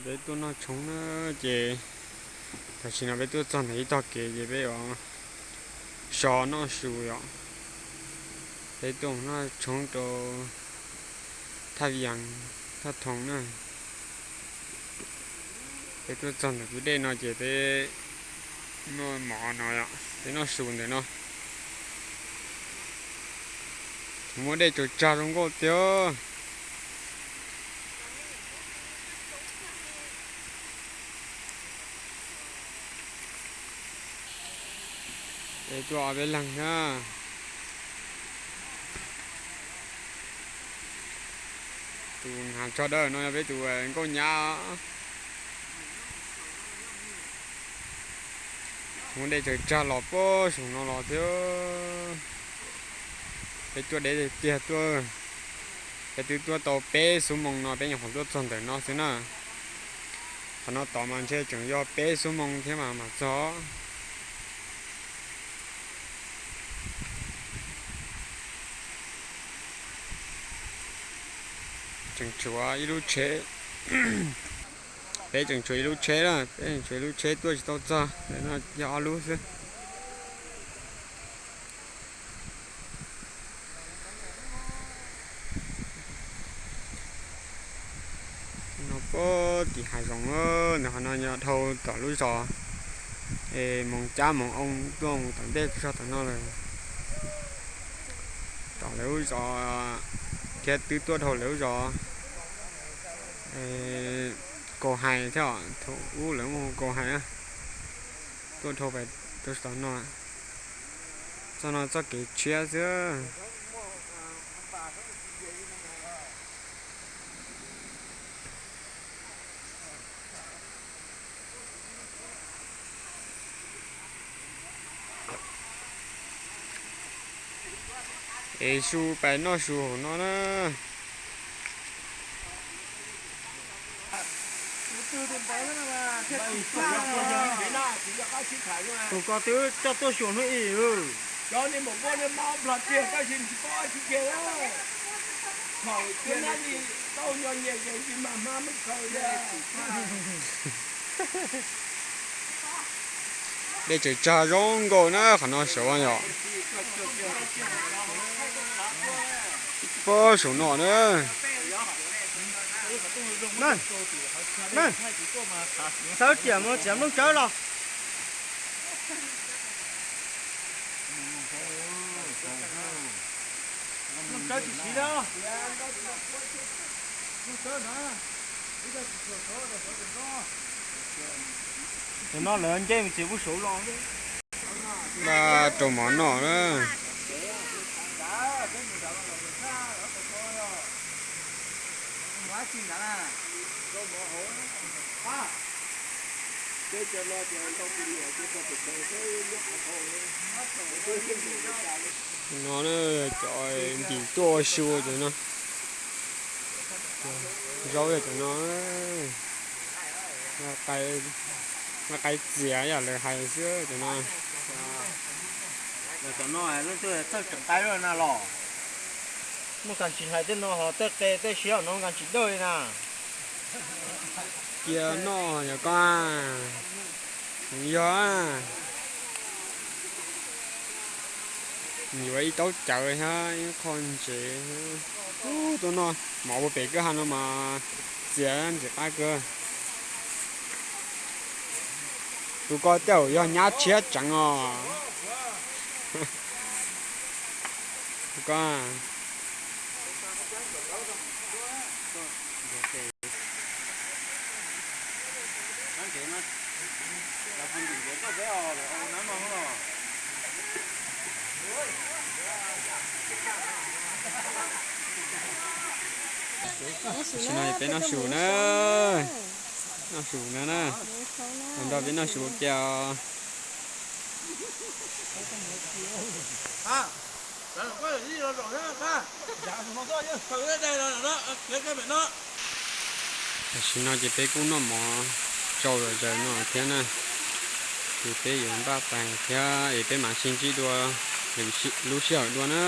Peb tuaj noj tshoob na, ces tam sim no peb tuaj txog ntawm ib tog kev ces peb yuav so noj su yom. Peb tuaj noj tshoob rau Thaj Vias, Thaj Thoo na. Peb tuaj txog ntawm kwj dej no ces peb noj mov no, peb noj su ntawm no. Muaj dej tsaws tsag zoo nkauj tiag. Peb tuaj ob peb leeg na. Tus hnav tsho dawb no yog peb tus nkauj nyab. Muaj dej tsaws tsag los puag saum no los thiab. Peb tuaj deb tiag tiag tuaj. Peb twb tuaj tau peb xuab moos no peb nyuam qhuav tuaj txog ntawm no xwb na. Qhov no tod mas ntshe tseem yog peb xuab moos thiab mas mam txog. Tseem tshuav ib lub tsheb, peb tseem tshuav ib lub tsheb na, peb tseem tshuav ib lub tsheb tuaj tsis tau txog, no yog ob lub xwb. No puag tim hav zoov, ntawm qhov no yog dhau tom lub zos, es moos cab moos oo tuaj mus tom ntej txog tom no lawm. Tom lawv lub zos thiab twb tuaj dhau lawv lub zos Kaus Hais thiab, thaum ub lawv hu Kaus Hais na. Tuaj dhau pem rau tom no, txoj no txoj kev tshiab xwb. Es su pais noj su hauv no na. Tus ko twb coj tuaj xyuas hnub ib. Dej tsaws tsag zoo nkauj na, qhov no saud yom. Puag saum no na. Sawv tiam mus txiav nplooj tsawb los. Nplooj tsawb tsis siv na. Tam no lawv nce mus txiav puag saud los. Npaj rau mov noj na. No cov ntim tuaj ua su cov no. Zaub yog cov no, nqa qaib txiav yam lawv hais xwb cov no. Cov no leej twg txawj tseem qaib na los? Muaj kas tsis hais tej no ho tej qe tej siab no kas tsis dawj li na. Cia noj yog koj, yog yuav ib taub cawv thiab ib qho ntsev. Tuaj noj mov puag pem kwj ha no mas txias ntxim qab kawg. Tus ko tej zaum yog nyab tshiab tseev os. Tus ko Tam sim no peb noj su na, noj su na na, los nrog peb noj su ua ke os. Tam sim no ces peb kuj noj mov tsau zom zaws no thiab na, ces peb yuav npaj tais thiab es peb mam sib ntsib dua lwm lub sij hawm dua na.